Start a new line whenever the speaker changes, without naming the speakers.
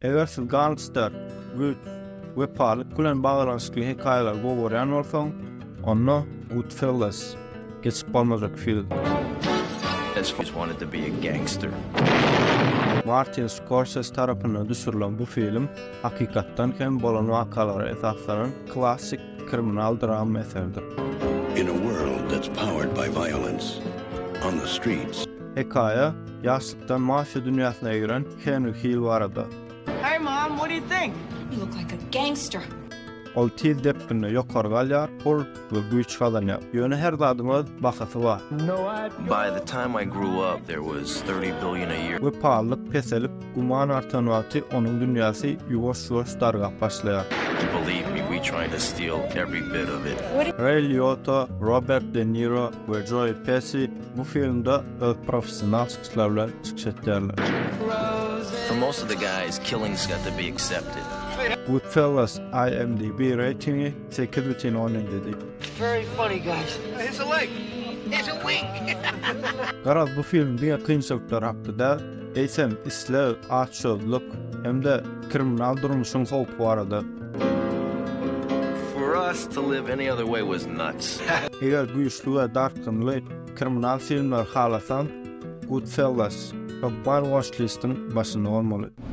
Eger siz gangster, güýç, wepalyk bilen baglanyşykly hekaýalary gowy görýän bolsaň, onda Goodfellas geçip bolmajak film.
Always wanted to be a gangster.
Martin Skorsez tarapyndan düşürilen bu film hakykatdan hem bolan wakalara esaslanan klassyk kriminal drama eseridir.
In a world that's powered by violence, on the streets,
Hekaýa ýaşlykdan mafiýa dünýäsine giren Henry Hill barada.
Hey, Mom, what do you think?
You look like a gangster.
Ol tiz depginde ýokary galýar, pul we güýç gazanýar. Ýöne her zadyň öz bahasy bar.
By the time I grew up, there was 30 billion a year.
Wepalylyk peselip, güman artan wagty onuň dünýäsi ýuwaş-ýuwaş dargap başlaýar.
Believe me, we tried to steal every bit of it.
Ray Liotta, Robert De Niro we Joe Pesci bu filmde öz professional çykyşlary bilen çykyş etýärler.
For most of the guys, killing's got to be accepted.
Goodfellas IMDb ratingi 8,7.
Very funny, guys. Here's a leg. Here's a wing.
Garaz bu film diňe kynçylyklar hakda däl, eýsem isleg, açsözlük hem-de kriminal durmuşyň howpy barada.
For us to live any other way was nuts.
Eger güýçli we dartgynly kriminal filmleri halasaň, Goodfellas hökman watchlist-iň başynda bolmaly.